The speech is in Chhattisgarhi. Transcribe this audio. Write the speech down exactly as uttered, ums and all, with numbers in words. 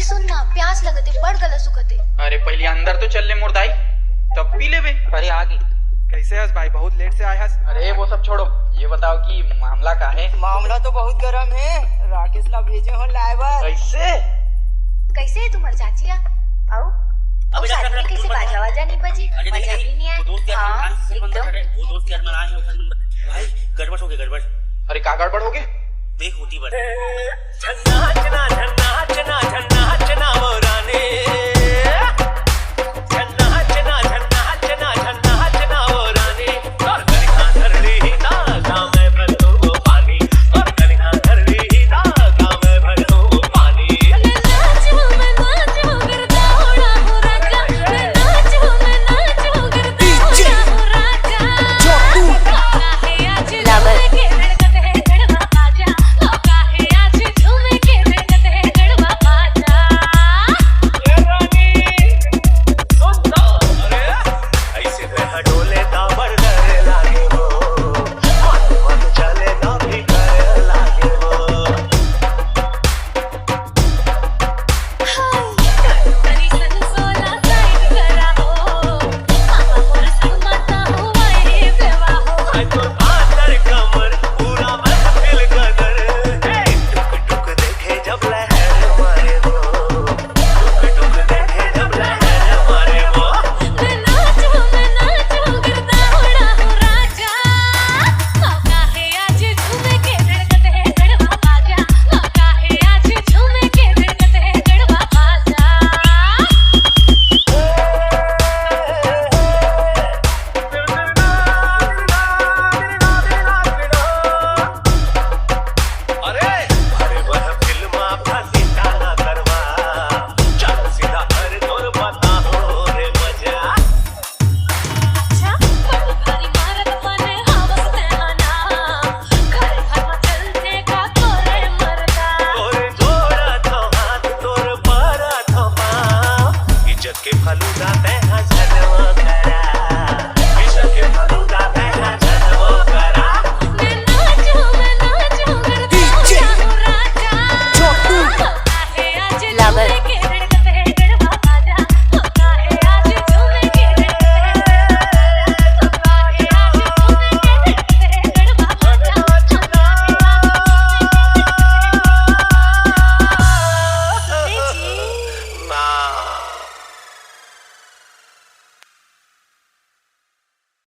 सुन ना, प्यास लगत हे, बड़ गला सुखत हे। अरे पहली अंदर तो चल ले मोर दाई, तब पी लेबे। अरे आ गे। कैसे हस भाई, बहुत लेट से आए हस। अरे वो सब छोड़ो, ये बताओ कि मामला का है? मामला तो बहुत गरम हे, राकेश ला भेजे हो लाए बर। कैसे? कैसे हे तुम्हर चाची? अउ अउ शादी में कैसे बाजा वाजा नहीं बजी? अरे नहीं, मजा नहीं, भी नहीं आए। वो दोस्त यार हाँ, मन एकदम। वो दोस्त यार मन आए हैं, वो मन भाई, गड़बड़ हो गया, गड़बड़। अरे का गड़बड़ हो गया? देख होती बात। झन्ना झन्ना झन्ना झन्ना झन्ना।